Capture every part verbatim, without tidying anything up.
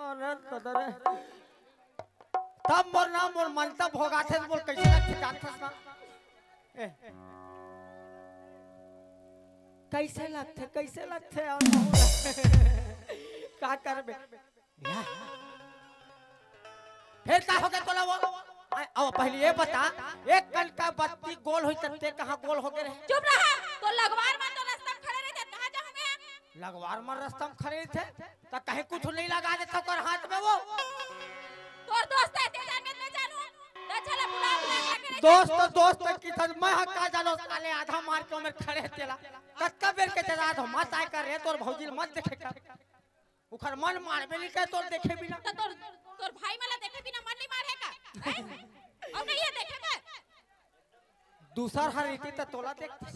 अरे दादा रे। तब मोर ना, मोर मन तब भोगाथे, बोल कैसे लगथे जानथस ना? ए, कैसे लगथे, कैसे लगथे? का करबे? या। फिर का हो गया तोला वो? आय, अब पहले ये बता, एक कन का बत्ती गोल होई त ते कहाँ गोल हो गए रहे? चुप रहा। तो लगवार मन तो रस्ता में खड़े रहिथे, कहाँ जाहूँ मैं? लगवार मन रस्ता में खड़े रहिथे, त कहीं कुछ नहीं लगा देथे ओकर हाथ में वो। तोर दोस्त है, ते जान में मैं जानू। त चला बुला, बुला के रख। दोस्त तो दोस्त है, किधर मैं हक का जानो, साले आधा मार के ओमेर खड़े हे तेला। कतका बेर के जरा धो, मत आय कर रे, तोर भौजी ल मत देखे कर। उखर मन मारबे नहीं करे तोर देखे बिना। त तोर, तोर भाई मन ला देखे बिना मन नहीं मारे का? हैं? अउ नहीं है देखे बर? दूसर हर रहितिस त तोला देखतिस।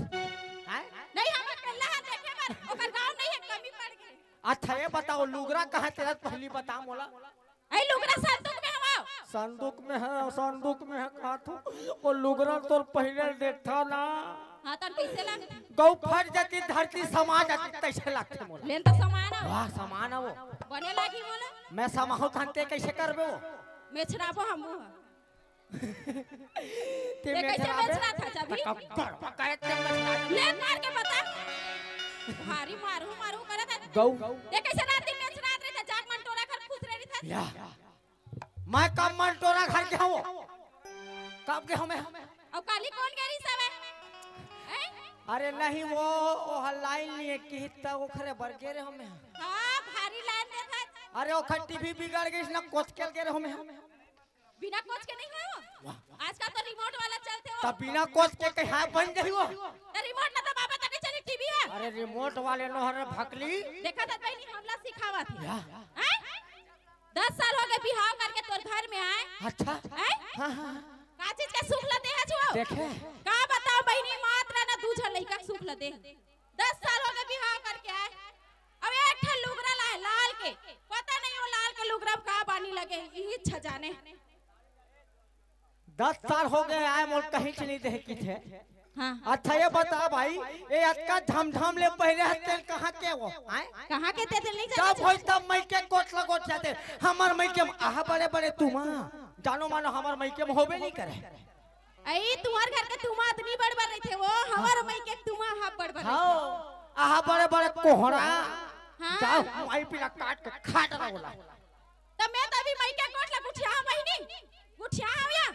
हैं? नहीं, हम अकेला हन देखे बर। ओकर गाँव नहीं है, कमी पड़ गई। अच्छा, ये बताओ, लुगरा कहाँ तेरा पहली बता मोला। ए, लुगरा संदूक में हवा। संदूक में है, संदूक में है, कहा तू? वो लुगरा तोर पहले देखता ना। हाँ, तन कैसे ला? गौ फट जाती, धरती समा जाती, तैसे लगथे मोला। लेन तो समान हो। वाह, समान हो। बने लागी मोला। मैं समाहूँ थान, ते कैसे करबे वो? मेछराबो हमू ह। ते ते कैसे मेछराबे? मेछरात हस अभी? त कब गड़बड़ करे ते मेछराबे? ले मार के बता। भारी मारू, मारू करत है। गौ। ते कैसे रात दिन मेछरात रहे, जाग मन टोरा कर खुश रहे था। या। मैं कब मन टोरा घर के हूँ? कब के हूँ मैं? अब काली कौन कह रही सब है? हैं? अरे नहीं, वो, वो लाइन लिए की त ओखरे बर गे रहे हूँ मैं। हाँ, भारी लाइन देखत। अरे ओखर टीवी बिगड़ गई ना, कोचकेल गे रहे हूँ मैं। बिना कोच के नहीं हो? वाह। आजकल तो रिमोट वाला चलथे हो। तब बिना कोच के कहीं हाथ बन जाई हो? तो रिमोट ना दबाबे तब नहीं चली टीवी है। अरे रिमोट वाले नो हरे भकली। देखा था बहनी हमला सिखावा थी। या। हैं? दस साल हो गए बिहाव करके तोर घर में आए। अच्छा। हैं? हाँ, हाँ, हाँ। का चीज का सुख ल देहे छो? देखे। का बताओ बहनी, मात्र ना दू झन लइका के सुख ल दे। दस साल हो गए बिहाव करके आए। अब एक ठन लुगरा लाए लाल के। पता नहीं वो लाल के लुगरा में का बानी लगे, इही अच्छा जाने। दस साल हो गए आए, मोर कहीं से नहीं देखे किथे। हाँ। अच्छा ये बता भाई, ये अतका धमधम ले पहले हत्ते कहाँ के वो? आए? कहाँ के ते दिल नहीं जब जाने? होई तब मइके गोठ ल गोठ जाते। हमर मइके में आहा बड़े बड़े तुमा। जानो मानो हमर मइके में होबे नहीं करे। अई तुम्हार घर के तुमा अतनी बड़ बड़ रहिथे वो, हमर मइके तुमा हा बड़ बड़ रहिथे। हाँ, आहा बड़े बड़े कोहड़ा। हाँ। जाओ, माई पीला काट के खाट रहा बोला। त मैं तो अभी मइके गोठ ला गुठिया बहिनी, गुठिया हव या।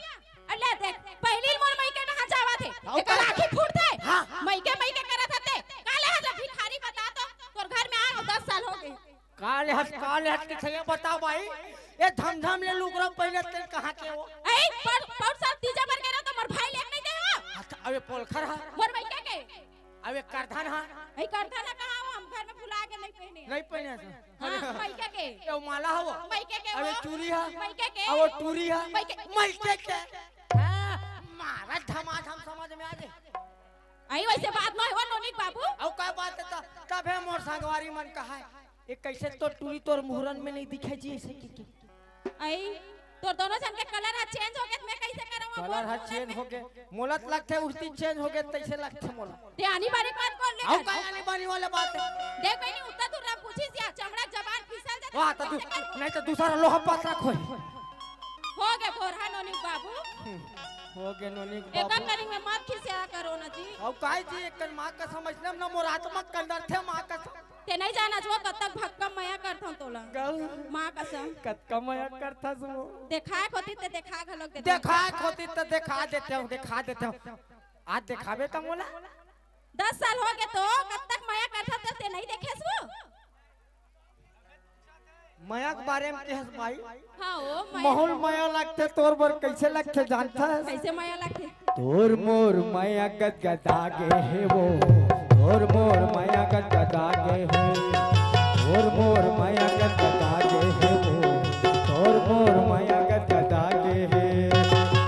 अरे ले देख, पहली मोर मइके कहाँ जावा थे? हाँ, एकर ऊपर आँखी फूट थे। हाँ। मइके, मइके करत हते। काले हज भिखारी बता तो, तोर घर में आए हो दस साल हो गए। काले हज, काले हज के छे बता भाई, ये धमधम ले लुगरा पहले ते कहाँ के हो? ए, पर, पर साल तीजा बर के रहो तो मोर भाई लेके नहीं दे हो। अच्छा, अबे पोलखर हा। मोर मइके के। अबे करधन हा। ए, करधन हा कहाँ हो? हम घर में भुला के नहीं पहने। नहीं पहने हस? हाँ, अरे, मइके के। ए, वो माला हवो। मइके के अबे वो। चूड़ी हा। मइके के। अबे टूरी हा। मइके। मइके के। हाँ, मारा धमाधम समझ में आ जाए। आई वैसे बात नहीं हुआ नोनिक बाबू। अउ का बात है त-, तभे मोर संगवारी मन कहा है, "ए, कैसे तोर टूरी तोर मुहरन में नहीं दिखे जी ऐसे की, की।" आई, तोर दोनों जन के कलर ह चेंज हो गए, मैं कैसे करऊं अब? कलर ह चेंज हो गए, मोला त लगथे उसी चेंज हो गए, तैसे लगथे मोला। ते आनी बानी बात कौन ले अउ कर? का आनी बानी वाला बात है? देख बहनी, उत्तर दूर ना पूछी सिया, चमड़ा जबान फिसल जाता वाह, है, तो दू-, कैसे कर? नहीं तो दूसरा लोहा पात्रा खोई। हो गए भोरहा नोनी बाबू। हम्म, हो गए नोनी एकर बाबू। करी में मत खिसिया करो ना जी। अउ काय जी, एकर माँ कसम, अइसने ना मोर आत्मा कंदरथे माँ कसम। ते नहीं जाना जो कतक भक्कम मया करथन तोला। गौ। माँ कसम। कतका मया करथस वो। देखाए खोती ते देखा घलोक देते। देखाए खोती ते देखा देते हो, देखा देते हो। आज देखाबे त मोला। दस साल हो गए तो कतक मया करथस ते नहीं देखेस वो। मया के बारे में कहस भाई। हाँ, ओ मया। महूल मया लगथे तोर बर, कैसे लगथे जानथस? कैसे मया लगथे? तोर मोर मया गदगदा गे हे वो, तोर मोर मया गदगदा गे हे, तोर मोर मया गदगदा गे हे वो, तोर मोर मया गदगदा गे हे।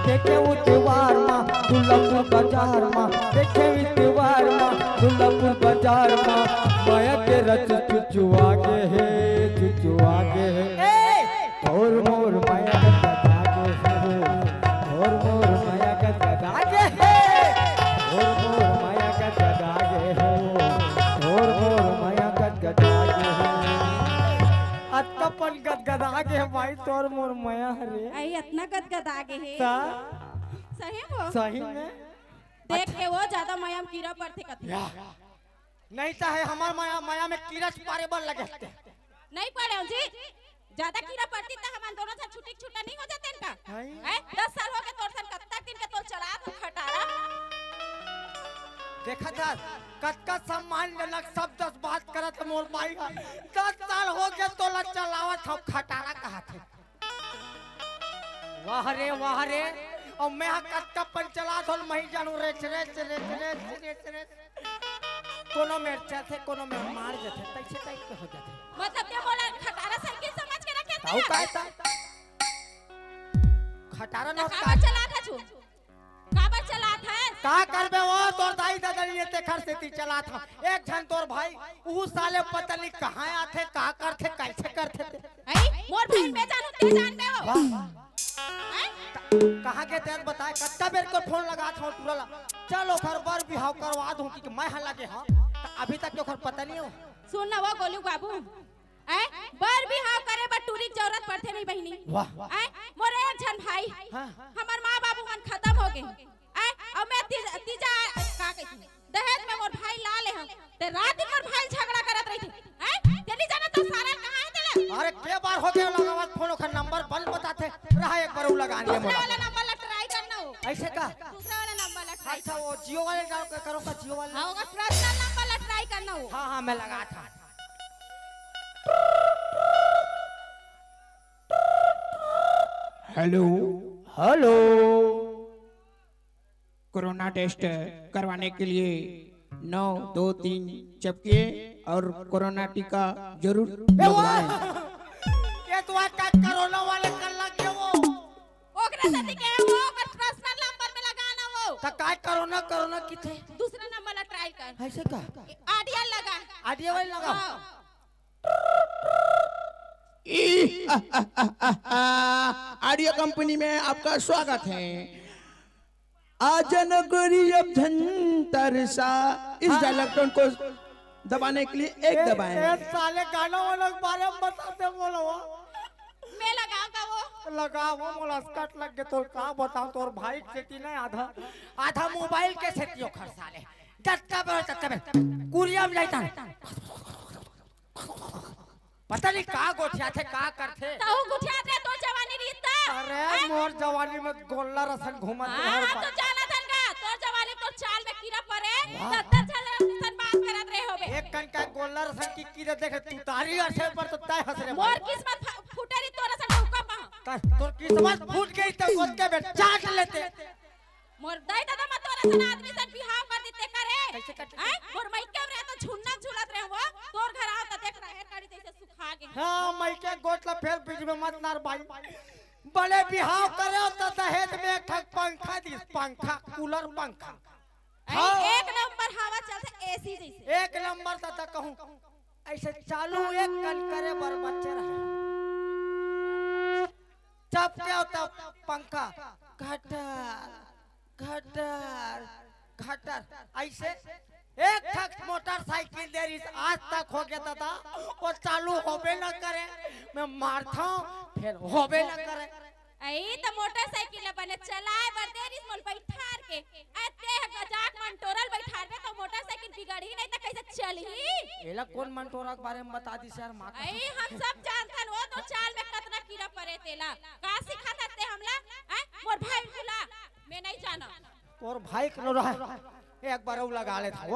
देखे उतवार मा दुर्लभपुर बाजार मा, देखे उतवार मा दुर्लभपुर बाजार मा, मया के रस चुचुआ गे हे, चुचुआ गे हे। ए! तोर मोर मया गदगदा गे हे वो, तोर मोर मया गदगदा गे हे, तोर मोर मया गदगदा गे हे वो, तोर मोर मया गदगदा गे हे। अतका अपन गदगदा के भाई तोर मोर मया हरे। आई अतना गदगदा गे हे। त सही वो? सही में? देख के वो ज्यादा मया म कीरा परथे कथे। या। नहीं त हे हमर मया, मया में कीरा पारे बर लगे हते। नहीं पड़े हो जी। ज्यादा कीरा परतिस त हमन दोनों झन छुट्टी छुट्टा नहीं हो जाते इनका। हैं? हैं? दस साल हो गए तोर सन कतका दिन के तोर चलात हो खटारा। देखत हस, कतका सम्मानजनक शब्द से बात करत हे मोर भाई ह। दस साल हो गए तोला चलावत हव, खटारा कहत हे। वाह रे, वाह रे। अउ मैं ह कतका पन चलात हों, मैं ही जानू, रेच, रेच, रेच। कोनो मेर चलथे, कोनो मेर मार जथे, तइसे टाइप के हो जथे। मतलब ते मोला खटारा साइकिल समझ के रखे हस? ताऊ काय ता? खटारा त नोट काबर चलात हस? काबर चलात हस? का करबे वो, तोर दाई ददा नइ हे तेखर सेती चलात हंव। एक झन तोर भाई, ऊ साले पता नहीं कहाँ आथे, का करथे, कइसे करथे ते। अई, मोर भाई मैं जानू, ते जानबे वो। वाह। हैं? कहाँ के तेन बताए, कतका बेर के फोन लगात हंव टूरा ला। चल ओखर बर बिहाव करवा दूं कि मैं ह लगे हंव। त अभी तक के ओखर पता नहीं हो। सुन ना वो गोलू बाबू, हैं? बर बिहाव करे बर टूरी के जरूरत पड़थे नहीं बहिनी। वाह। हैं? मोर एक झन भाई, हाँ। हमर माँ बाबू मन खतम हो गे। हैं? अउ मैं तीज-, तीजा, का कहिथे? दहेज में मोर भाई ला ले हंव। ते रात दिन मोर भाई झगड़ा करत रहिथे। हैं? ते नहीं जानत तो सारा कहाँ हे तेला? अरे के बार हो गया लगावत फोन, ओखर नंबर बंद बताथे। रहा एक बार ऊ लगा दे दूसरा मोला। वाला नंबर ला ट्राई करना हो। अइसे का? दूसरा वाला नंबर ला ट्राई अच्छा, वो जियो वाले डाल के करो का, जियो वाले? हाँ, ओकर पर्सनल नंबर ला ट्राई करना हो। हाँ, हाँ, मैं लगात हंव। हेलो। हेलो। कोरोना टेस्ट करवाने के लिए नौ दो तीन चपकिए और कोरोना टीका जरूर ए वो! लगवाएं। ये तो आज का कोरोना वाले कर लग गए वो। ओकरे साथे के वो, ओकर पर्सनल नंबर में लगाना वो। त काय कोरोना, कोरोना किथे? दूसरा नंबर ला ट्राई कर। अइसे का? ऑडियो लगा। ऑडियो वाले लगाओ। हाँ। ई, ऑडियो कंपनी में आपका स्वागत है। आ जनगरी अब झंतर सा, इस हाँ। डायलॉग टोन को दबाने के लिए एक ए, दबाएं। ए, साले गाना वाला के बारे में बताते बोलो वो। मैं लगाऊंगा वो। लगा वो, मोला स्कट लग गए तो का बताऊं, तोर भाई के सेती नहीं आधा, आधा मोबाइल के सेती ओखर साले। जत्ता बेर, जत्ता बेर। कुरिया में जाता। पता नहीं का गोठियाथे, का करथे। तहू गोठियाथे, तोर जवानी रहिस त। अरे, हैं? मोर जवानी में गोल्ला रसन घूमत हाँ, रहे हाँ, पर। तो जानत हन का, तोर जवानी तोर चाल में कीरा परे, वाह। सत्तर झन ले अइसन बात करत रहे होबे। एक कन का गोल्ला रसन की कीरा देखे, तू तारी असे पर तो तय हंस रे मोर भाई। किस्मत फा-, फूटे रही तोर असन डौका पहा। त-, तोर किस्मत फूट गई तो गोद के बेटा चाट लेते। मोर दाई ददा मन तोर असन आदमी सन बिहाव कर देते का रे? कइसे कर देते? हैं? मोर मइके में रहे त झुन्ना झुलत रहे वो, तोर घर आव त देख रहेर काड़ी जइसे सुखा गे। हाँ, मइके गोठ ला फेर बीच में मत लार भाई। बड़े बिहाव करे हो त दहेज में एक ठक पंखा दिस, पंखा, कूलर पंखा। अई हाँ। एक नंबर हवा चलथे एसी जइसे। एक नंबर त, त कहूँ। अइसे चालू एक कन करे बर बच्चे रहे। चपके हो तब पंखा घटर, घटर, घटर। अइसे एक ठक मोटरसाइकिल दे रहिस, आज तक हो गया दादा, वो चालू होबे न करे। मैं मारता हूँ, फिर होबे न करे। अई त मोटरसाइकिल ल बने चलाए बर दे रिस मोल बइठार के। अई ते ह गजाक मन टोरल बइठारबे त मोटरसाइकिल बिगड़ही नहीं त कइसे चलही? एला कोन मन टोरा के बारे में बता दिस यार, माँ कसम। अई हम सब जानथन वो तोर चाल में कतना कीरा परे तेला। का सिखाथस ते हमला? हैं? मोर भाई बुला, मैं नहीं जाना। तोर भाई कनो रहा, एक बार अउ लगा लेथंव।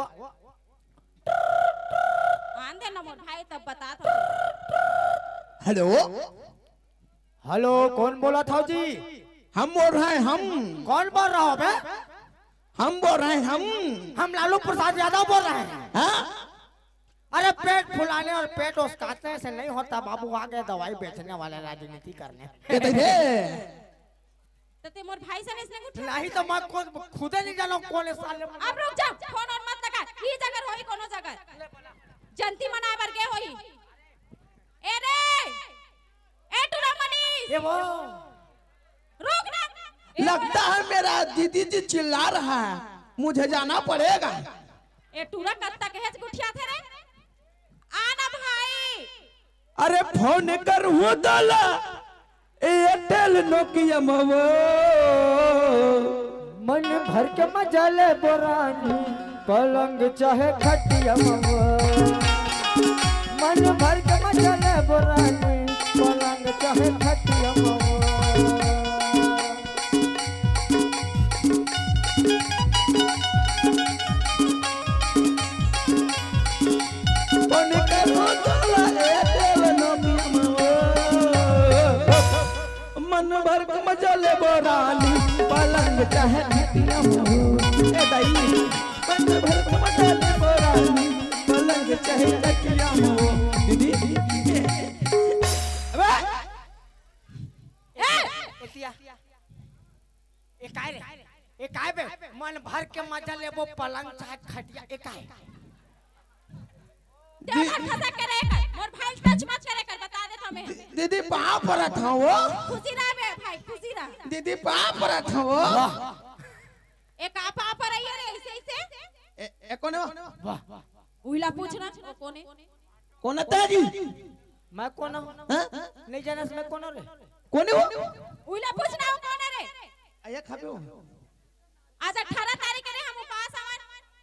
आन दे ना मोर भाई, तब बतात हंव। हेलो। हेलो, कोन बोलत हव जी? हम बोल रहे हैं, हम। कोन बोल रहा हो बे? हम बोल रहे हैं, हम। हम लालू प्रसाद यादव बोल रहे हैं। हाँ? अरे, पेट फुलाने और पेट उसकाने से नहीं होता बाबू, आगे दवाई बेचने वाले राजनीति करने। ये तो है। त ते मोर भाई सन अइसने गोठियाथस? नहीं त मैं खुद, खुदे नहीं जानव कोन साले। अब रुक जा, फोन ओन मत लगा। ई जगह होही कोनो जगह। जयंती मनाए बर गे होही। ए रे! ए टूरा मनीष! ए वो। रुक ना। ए लगता है मेरा दीदी जी चिल्ला रहा है, मुझे जाना पड़ेगा। ए टूरा कब तक हेच गोठियाथे रे? आना भाई। अरे फोन करहूँ तोला एयरटेल नोकिया म वो। मन भर के मजा लेबो रानी, पलंग चाहे खटिया म वो। मन भर के मजा लेबो रानी, पलंग चाहे खटिया म वो। फोन करहूँ तोला एयरटेल नोकिया म वो। मन भर के मजा लेबो रानी, पलंग चाहे खटिया म वो। ए दाई, मन भर के मजा लेबो रानी, पलंग चाहे खटिया म वो। दीदी, अबे! ए! एतिया। ए काय रे? ए काय बे? मन भर के मजा लेबो पलंग चाहे खटिया। ए काय? देवदार खसक के रे कर, मोर भाई टच मत करे कर, बता देत हँव मैं। दीदी, पाँव परत हँव वो। खुशी रह बे भाई, खुशी रह। दीदी, पाँव परत हँव वो। वाह। ए का पाँव परइया रे, अइसे, अइसे? ए, ए कोन हे वो? वाह। उहिला पूछ ना, वो कोन हे? कोन हे तेरी? मैं कोन हँव? हाँ? नइ जानस मैं कोन हँव रे? कोन हे वो? उहिला पूछ ना, वो कोन हे रे? अइया खाबे वो। आज अठारह तारीख हे रे, हम उपास हवन।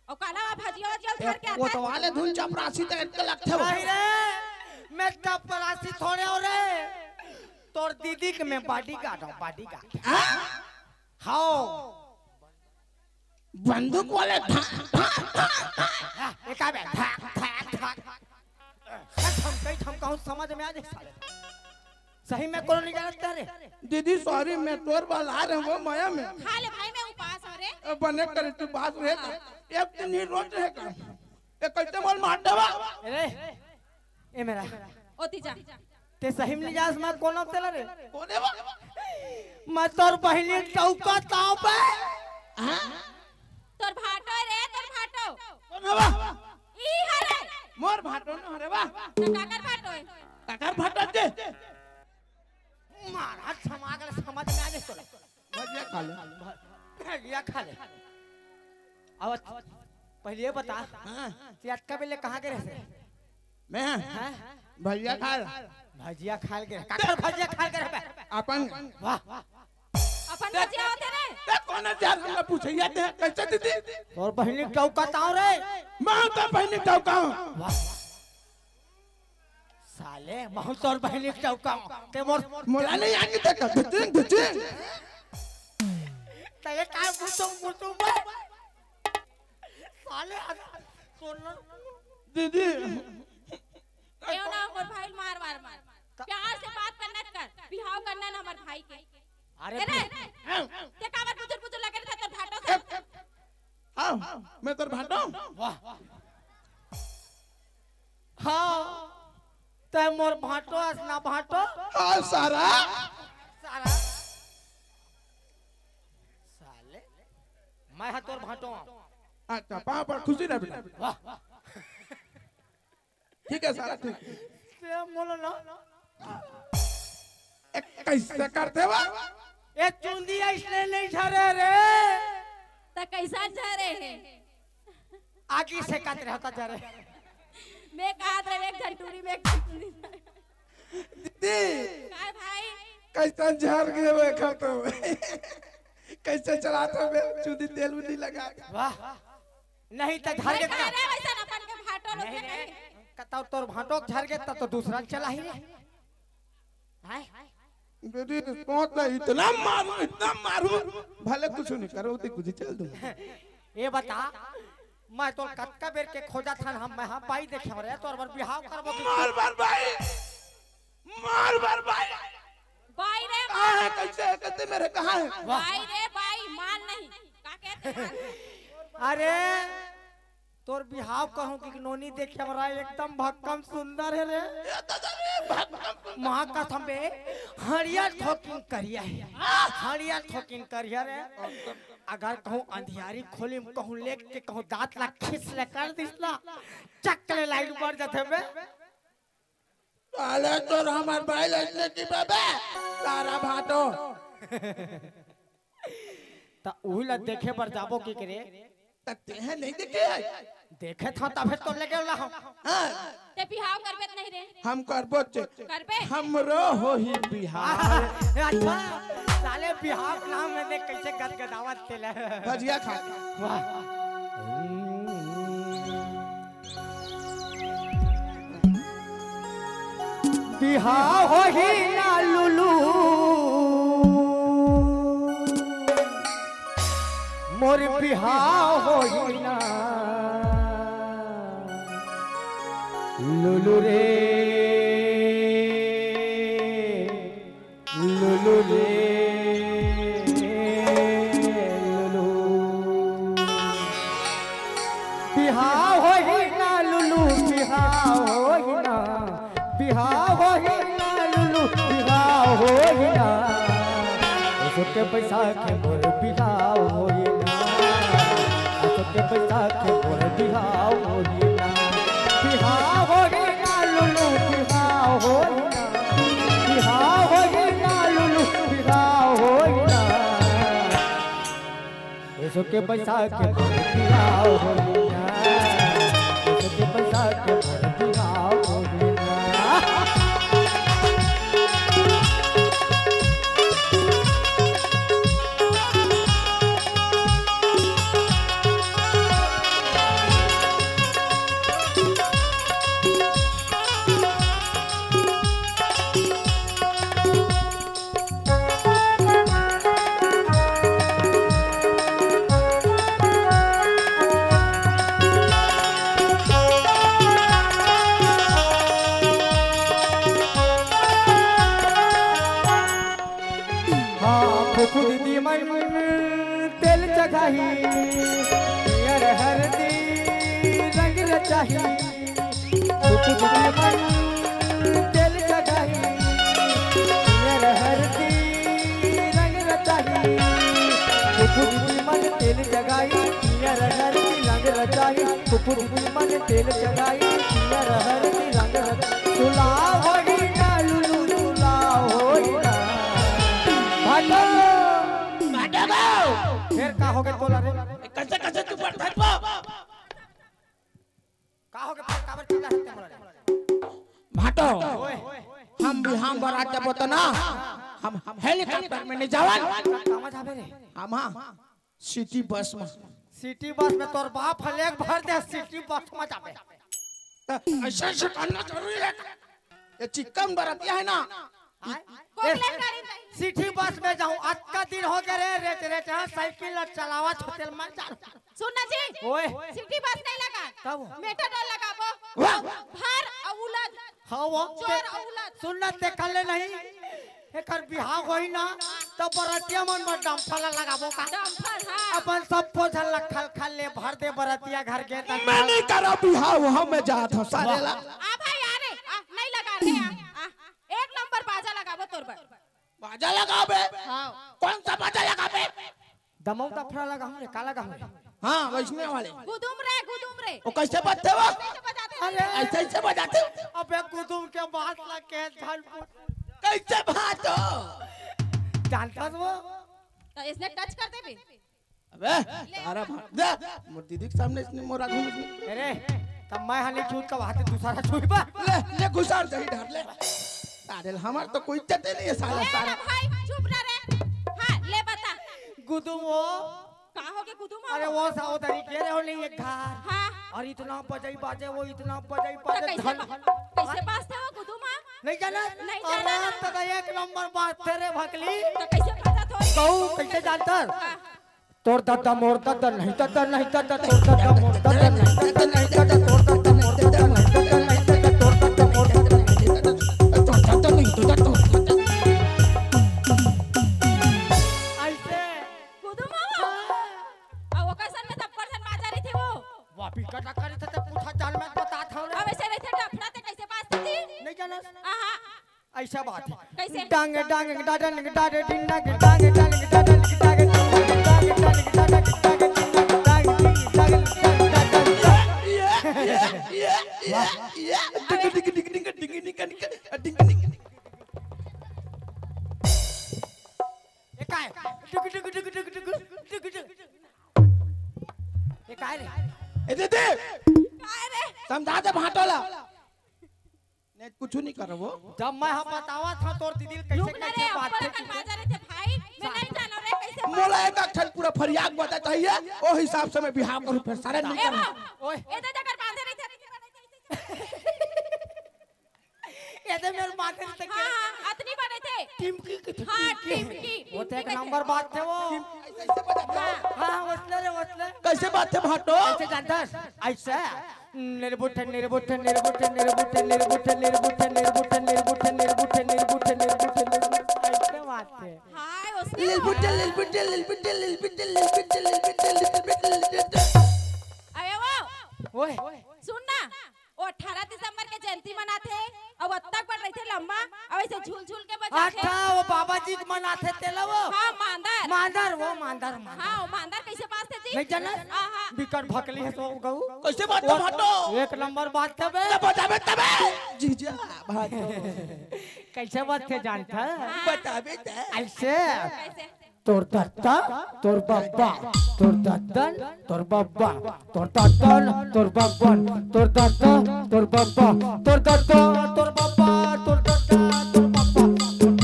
अउ काला वा भजिया वजिया ए, धर के आथन। कोतवाल हे धुन चपरासी त एतका लगथे वो। नहीं रे, मैं चपरासी थोड़े हँव रे। तोर दीदी के मैं bodyguard हँव, bodyguard। हाँ? हव। बंदूक वाले धा, धा, धा, धा। हाँ, ए का बे? धा, धा, धा। धमकई, धमकाहूँ, समझ में आ जाही साले। सही में कोनो नइ जानत का रे? दीदी, sorry, मैं तोर बर लाय रहेंव वो मया में। खा ले भाई, मैं उपास हँव रे। ए, बने करे तैं उपास रहे त। एक दिन ही रोज रहे का। ए, कइसे मोला मार देबे? अरे, ए मेरा। ओती जा। तैं सही में नइ जानस मैं कोन हँव तेला रे? कोन हे वो? मैं तोर बहिनी टउका ताँव बे। हाँ? तोर भाटो रे, तोर भाटो। कोन हे वो? ई हरे। मोर भाटो नोहे रे वो। त काकर भाटो हे? काकर भाटो हे? मारा दिमाग ल समझ में आ जाही तोला। भजिया खा ले। भजिया खा ले। अब पहले ये बता, हाँ। तैं अतका बेर ले कहाँ गे रहेस? मैं? हाँ? भजिया खाय ल। भजिया खाय ल गे रहे। काकर भजिया खाय ल गे रहे बे? अपन। वाह। अपन भजिया होथे रे। तैं कोन हस यार, हमला पूछइया तैं, कइसे दीदी? तोर बहिनी टउका ताँव रे। मैं तोर बहिनी टउका हँव। वाह। साले, महूँ तोर बहिनी के टउका हँव। तैं मोर मोला नइ आगे तक, धुचिंग, धुचिंग। तैं काय बुतुम, बुतुम बे? साले, अरे, सुन ना। दीदी। एव ना, मोर भाई ल मार, मार, मार। प्यार से बात करना कर, बिहाव करना ना हमर भाई के। अरे, अरे, तैं काबर बुजुर, बुजुर लगे रहे तोर भाटो से? हाँ, मैं तोर भाटो। वाह। हाँ, तैं मोर भाटो हस ना भाटो? हाँ, सारा। सारा। साले, मैं हा तोर भाटो। अच्छा, पाँव पर खुशी रह बेटा। वाह। ठीक हे सारा, ठीक हे। तैं मोला ना। ए, कइसे करथे वो? ए चुंदी अइसने नइ झरे रे। त कइसन झरे हे? आगी सेकत रहे त झरे। मैं कहत रहेंव एक झन टूरी में एक झन टूरी। दीदी। काय भाई? कइसन झर गे वो एखर तो। कइसे चलात हस बे? चुंदी तेल उंदी लगा के। वाह। नहीं त झर गे का? अरे वइसन अपन के भाटो लोग नहीं, नहीं। कतौ तोर भाटो झर गे त तो दूसरा चलाही रे। हैं? दीदी, सोच ले, इतना मारूँ, इतना मारूँ, भले कुछ नहीं करो, तो कुछ चल दूँ। ये बता, मैं तो कतका बेर के खोजत हन, हम, मैं हा बाई देखे हँव रे, तोर बर बिहाव करबो कि मार बर बाई, मार बर बाई। बाई रे, कहाँ हे, कइसे हे, कइसे मेरे, कहाँ हे? बाई रे, बाई, माल नहीं, का कहते हैं? अरे, तोर बिहाव करहूँ कि नोनी देखे बर आए, एकदम भक्कम सुंदर हे रे। ए दादा रे, भक्कम सुंदर। माँ कसम बे, हरियर ठोकिन करिया हे। हरियर ठोकिन करिया रे। अगर कहूँ अंधियारी खोली में कहूँ लेट के कहूँ दाँत ला खिस ले कर दिस ना, चक ले लाइट बर जाथे बे। साले तोर हमर बाई ला अइसने कि बे, सारा भाटो। त उही ला देखे बर जाबो कि करे? त तेंह नहीं देखे हे? देखे था तभे तो लेगे ला हम। हाँ। ते बिहाव करबे त नहीं रे? हम करबो चे। करबे? हमरो होही बिहाव। अच्छा, साले बिहाव के नाम में देख कैसे गदगदावत तेला। भजिया खा। वाह। बिहाव होही ना लुलू, मोर बिहाव होही ना लुलू रे, लुलू रे, लुलू। बिहाव होही ना लुलू, बिहाव होही ना, बिहाव होही ना लुलू, बिहाव होही ना। असो के बैसाख के मोर बिहाव होही ना, असो के बैसाख के मोर बिहाव होही ना। बिहाव होही ना लुलू, बिहाव होही ना, बिहाव होही ना लुलू, बिहाव होही ना। एसो के बैसाख के मोर बिहाव होही ना, एसो के बैसाख के मोर बिहाव होही ना। हाँ, फुफू दीदी मन तेल चघाही, पियर हरदी रंग रचाही। फुफू दीदी मन तेल चघाही, पियर हरदी रंग रचाही। फुफू दीदी मन तेल चघाही, पियर हरदी रंग रचाही। फुफू दीदी मन तेल चघाही, पियर हरदी रंग रचाही। सुलाव होही ना लुलू, सुलाव होही ना। भाटो। भाटो गो। फेर का होगे तोला रे? कैसे, कैसे तू पढ़त हस वो? का होगे फेर, काबर चिल्लात हस ते मोला रे? भाटो, ओए। हम बिहाव बरात जाबो त ना, हम, हम हेलीकॉप्टर में नहीं जावन। कामा जाबे रे? हम हाँ, सिटी बस में। सिटी बस में तोर बाप ह, लेग भर दे सिटी बस में जाबे। त ऐसे, ऐसे करना जरूरी है। ये चिक्कन बरतिया है ना। आय? कोकलेट गाड़ी में। सिटी बस में जाहूं, अतका दिन होगे रे, रेच, रेच, हाँ, साइकिल ला चलावत हों तेला मत जान। सुन ना जी, ओए। सिटी बस नहीं लगा, तब? मेटाडोर लगाबो। वाह। भर अउ उलद। हाँ, वो चोर ते-, अउ उलद। सुन ना, ते कल्ले नहीं, एकर बिहाव होही ना, त बरतिया मन बर डम्फर ला लगाबो का? डम्फर, हाँ। अपन सब बोझल ला खल खल ले भर दे बरतिया घर के तक। मैं नहीं करव बिहाव, हम मैं जात हूँ सारे ला। आ भाई, आ रे, आ, नहीं लगा रे, आ, आ, एक नंबर बाजा लगाबो तोर बर। बाजा लगाबे? हाँ। कौन सा बाजा लगाबे? दमऊ दफड़ा लगाहूं रे, का लगाहूं रे? हाँ, वैष्णव वाले। गुदुम रे, गुदुम रे। वो कैसे बजथे वो? कैसे बजाथे? अरे। ऐसे, ऐसे बजाथे। अबे गुदुम के बात ला के झन पूछ। कैसे बाजो? जानथस वो? त इसने टच कर देबे। अबे, तारा भाग दे। मोर दीदी के सामने इसने मोर आगू में। अरे, तब मैं हानि छूत का वहां से दूसरा छुईबा। ले, ले घुसार दही ढार ले। अरे, हमार तो कोई इज्जत ही नहीं है साला, ए, साला। भाई, चुप रह रे। हाँ, ले बता। गुदुम वो। का होगे गुदुम हो? अरे, वो सा उधर ही गिरे हो नहीं एक घर। हाँ। और इतना बजाई बाजे, वो इतना बजाई तो बाजे, कैसे धन बा-, कैसे बाजथे वो गुदुम हो? नहीं जाना? नहीं जाना। अरे, तो एक नंबर बाजथे रे भकली। तो कैसे बाजथे हो? कहू, कैसे जानथस? हाँ। तोर ददा मोर ददा नहीं ददा नहीं ददा, तोर ददा मोर ददा नहीं ददा नहीं ददा, तोर ददा मोर ददा नहीं ददा नहीं ददा, तोर ददा मोर ददा नहीं ददा, तोर ददा नहीं ददा, तोर ददा। ऐसे। गुदुम हो? हाँ। आ, ओकर सन में थप्पड़ सन बाजा रहिथे वो। वापिस कटा करे थे, पूछा जान में बतात हूँ ना। अब ऐसे रहिथे डफड़ा ते कैसे बाजथे? नहीं जाना। आहा। ऐसा बात है। कैसे? डांग, डांग, डाडन, डाड, डिंडा, डांग, डांग, डाडन, डांग, डांग, डांग, डांग, डांग, डांग, डांग, डांग। ये, ये, ये, ये, ये, ये। वाह। डिंग, डिंग, डिंग, डिंग, डिंग, डिंग, डिंग, डिंग, डिंग। ये काय? टुक, टुक, टुक, टुक, टुक, टुक, टुक। ये काय रे? ए दीदी, काय रे? समझा दे भाटो ला। नहीं, कुछ नहीं करबो। जब मैं ह बतावत हंव तोर दीदी ल कइसे रुक ना रे, कइसे बात अब्बड़ है अकन बाजा रहिथे भाई, मैं नहीं जानव रे कइसे बात मोला एक अक्षर पूरा फरियाद बता चाहिए, ओ हिसाब से मैं बिहाव करूं, फिर सारे नहीं ए करना। बाबू, ओए। ए दे जकर बांधे रहिथे। ए दे मेरे माथे से हाँ, हाँ, अतनी बने थे। टिमकी के हाँ, टिमकी। टिमकी, वो तो टिमकी एक के नंबर थे। बात थे वो। टिमकी कैसे बजाते हो? हाँ। हाँ, वसले रे, वसले। कैसे बात थे भाटो? कैसे जानता है? ऐसे। निरबुठे, निरबुठे, निरबुठे, निरबुठे, निरबुठे, निरबुठे, निरबुठे, निरबुठे, निरबुठे, निरबुठे, ऐसे बात है। हाय, उसने लिलबुठे, लिलबुठे, लिलबुठे, लिलबुठे, लिलबुठे, लिलबुठे, लिलबुठे। अबे वो, ओए। सुन ना, वो अठारह दिसंबर के जयंती मनाथे, अउ अत्तक बड़ रहिथे लंबा, अउ ऐसे झूल झूल के बजाथे। अच्छा, वो बाबा जी के मनाथे तेला वो? हाँ, मांदर। मांदर, वो मांदर, मांदर। हाँ, वो मांदर कैसे बाजथे जी? नहीं जानस? हाँ, हाँ। बिकट भकली है तो गऊ। कैसे बात वो भाटो? एक नंबर बात तबे। तब बजाबे तबे। जीजा, भाटो। कैसे बात थे जानता? हाँ। बताबे ते। ऐसे। कैसे? तोर दद्दा, तोर बब्बा, तोर दद्दन, तोर बब्बा, तोर दद्दन, तोर बब्बन, तोर दद्दा, तोर बब्बा, तोर दद्दा, तोर बब्बा, तोर दद्दा, तोर बब्बा, तोर दद्दा, तोर बब्बा, तोर दद्दा।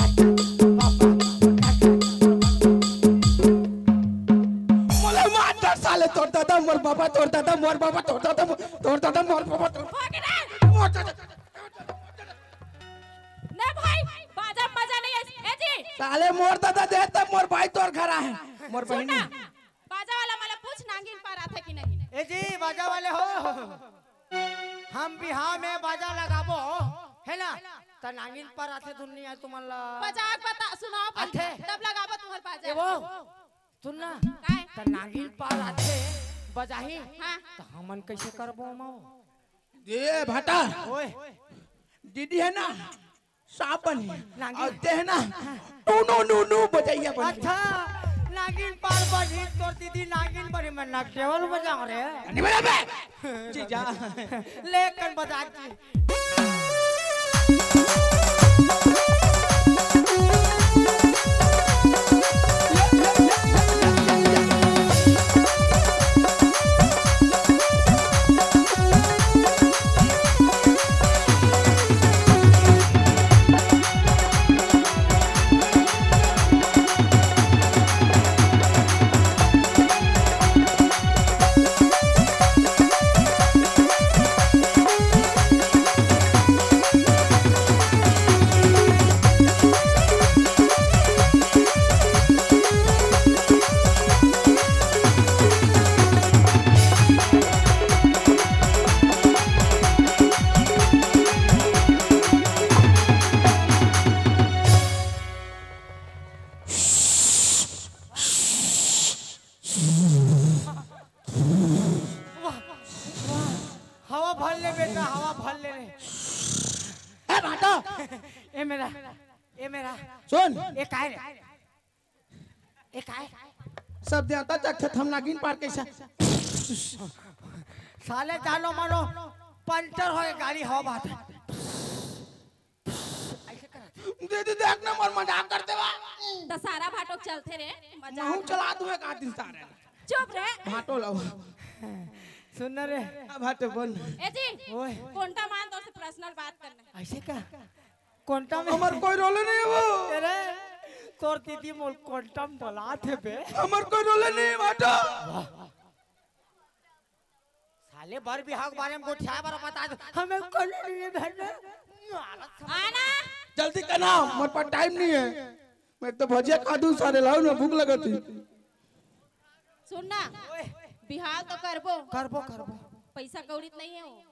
मोला मार डर साले, तोर दादा मोर बाबा, तोर दादा मोर बाबा, तोर दादा मोर, तोर दादा मोर बाबा, तोर भाग रे। मोर दादा। ना भाई, बाजा में मजा नहीं है। ए जी। साले मोर दादा दे तब मोर भाई तोर घर आहे। मोर बहिनी। सुन ना, बाजा वाला मला पूछ नांगिन पार आथे कि नहीं? ए जी, बाजा वाले हो, हम बिहाव में बाजा लगाबो, है ना? त नांगिन पार आथे धुन नहीं आए तुमन ला। बजा के बता, सुनाओ पहले, आथे। तब लगाबो तुम्हार बाजा। ए वो, सुन ना, काय? त नांगिन पार आथे, बजाही, हाँ। त हमन कैसे करबो माओ? ए भाटा, ओए। दीदी है ना, साबन है। नांगी। अउ ते है ना, टू नू नू नू बजैया बन। अच्छा, नागिन पार बजी, तोर दीदी नागिन बनी, मैं नगदेवल बजाऊं रे। नहीं बजा बे। जीजा। लेकिन बजा जी। वाह, वाह। हवा भर ले बेटा, हवा भर ले रे। ए भाटो। ए मेरा, ए मेरा। सुन। ए काय रे? ए काय? सब देवता चकथे, हम नागिन पार कैसे? साले जानो मानो पंचर होए गाड़ी हवा बात। दीदी देख ना मोर मजाक करथे बा। दशहरा भाटो चलथे रे, मजाक। महू चला दूं एक आध दिन सारे। चुप रे। भाटो लाओ। सुन ना रे। आ भाटो बोल। ए जी, ओए। कोंटा मान तोर से पर्सनल बात करना है। ऐसे का? कोंटा में हमर कोई रोले नहीं है वो। अरे, तोर दीदी मोर कोंटा में बोलाथे बे। हमर कोई रोले नहीं है भाटो। साले बर बिहाव के बारे में गोठियाए बर बता दे। हमें कल नहीं है घर में। आना। जल्दी करना, मोर पास टाइम नहीं है। मैं तो भजिया खा दूं सारे, लाओ ना, भूख लगत ही। सुन ना, ओए। बिहाव तो करबो। करबो, करबो। पैसा कौड़ी तो नहीं है वो।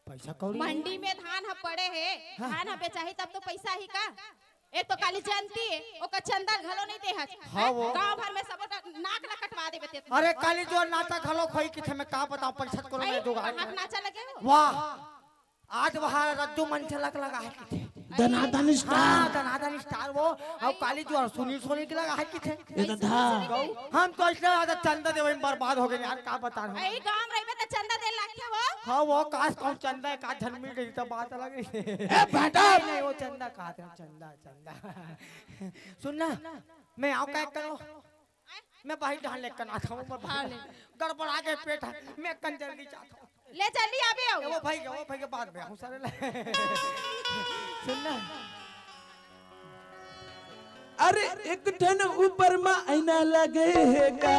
पैसा कौड़ी नहीं। मंडी में धान ह पड़े हे, हाँ। धान ह बेचाही तब तो पैसा ही का? एक तो काली जयंती हे, ओकर चंदा घलो नहीं देहत। हाँ, वो। गांव भर में सब ओकर नाक ला कटवा देबे ते। अरे काली जो नाता घलो खोई किथे, मैं का बताऊं, पैसा तो अई, मैं जुगाड़ हाथ कर। नाचा लगे हो। वाह, आज वहाँ रद्दू मंचलक लगा है किथे। दनादन हाँ, स्टार। दनादन स्टार वो, अब काली जो सुनील सोनी के लगा है किथे। ये तो था। हम तो इसलिए ज्यादा चंदा देवे में बर्बाद हो गए यार, का बता रहा हूँ। अई गांव रहिबे त चंदा दे लागथे वो। हाँ, वो काश कौन चंदा है, का जन्मी गई तो बात अलग है। ए, बेटा। नहीं, नहीं, वो चंदा कहा था, चंदा, चंदा। सुन ना, मैं आऊँ का करो। मैं बाहिर डाहन ले कन आथंव, मोर भाई। गड़बड़ा गे पेट ह, मैं कन जल्दी जाथंव। ले जल्दी आबे हो। ए, वो भाई के, वो भाई के बाद में आहूं सारे ले। सुन ना। अरे एक ठन ऊपर म आईना लगे हे का?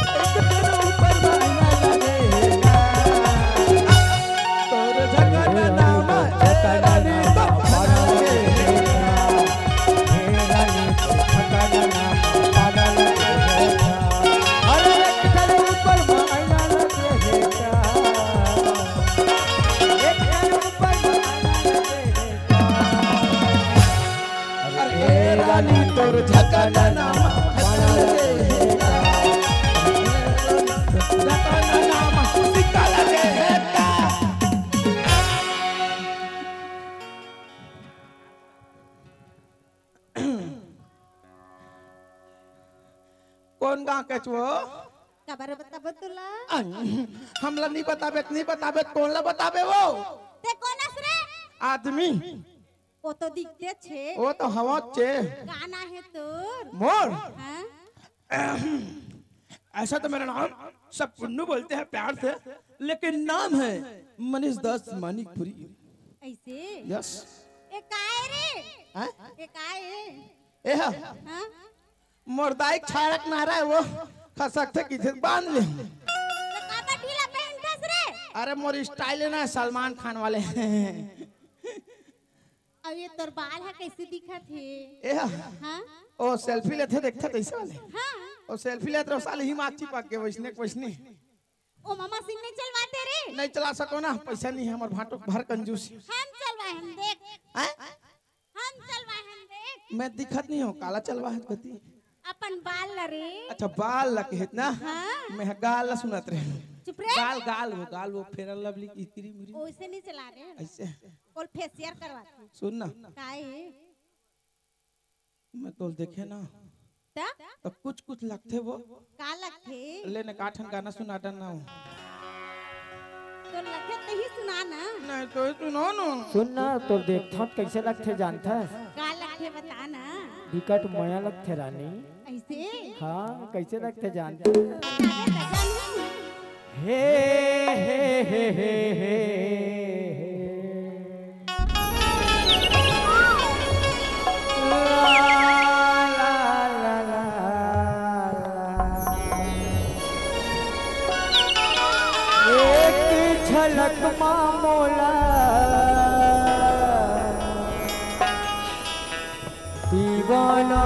एक ठन ऊपर म आईना लगे हे का? तोर झकाना नाम ए रानी तो लगे हे का? अरे एक ठन ऊपर म आईना लगे हे का? अरे ए रानी तोर झकाना नाम बना ले। झकाना नाम सिका लगे हे का? कोन गाँव के छो? काबर बताबो तुला? अई, हमला नहीं बताबे, नहीं बताबे, कोन ला बताबे वो? ते कोन अस रे? आदमी। वो तो दिखते छे। वो तो हवा छे। का नाम हे तोर? मोर? हाँ? ऐसा तो मेरा नाम सब पुन्नू बोलते हैं प्यार से, लेकिन नाम है मनीष दास मानिकपुरी। ऐसे? यस। ए काय रे? हाँ? ए काय? ए हा? हाँ? मोर दाई के छाड़क ना रहे, वो खसकथे किथे बांध ले। तो काबर ढीला पहनथस रे? अरे मोर स्टाइल है ना सलमान खान वाले। अब ये तोर बाल ह कैसे दिखत हे? ए हा? हाँ? ओ सेल्फी लेथे देखथे तैसे वाले। हाँ। ओ सेल्फी लेत रहो साले ही माची पाक के वैसने के वैसने। ओ मामा सिंह नहीं चलवाते रे? नहीं चला सको ना, पैसा नहीं है हमर भाटो भर कंजूस। हम चलवाए हम देख। हैं? हम चलवाए हम देख। मैं दिखत नहीं हूँ, काला चलवा है गति। अपन बाल ला रे। अच्छा बाल ला कहित ना। हाँ। मैं गाल ला सुनत रहे। चुप रे। गाल गाल वो गाल वो फेयर लवली की क्रीम उरीम। ओइसे नहीं चला रे। ऐसे। ओल फेशियल करवाते। सुन ना। काहे? मैं तोल देखे ना। ता? तो कुछ कुछ लगथे वो। का लगथे? ले ने का ठन गाना सुना डन ना हो। तो लगथे तही सुना ना। नहीं तो ही सुना ना। सुन ना, तोर देखथंव त कइसे लगथे जानथस? का लगथे बता ना। बिकट मया लगथे रानी। ऐसे? हाँ, कइसे लगथे जानथस? बता दे, बता ना। हे, हे, हे, हे, हे, हे। ला, ला, ला, ला, ला। एक झलक मा मोला दीवाना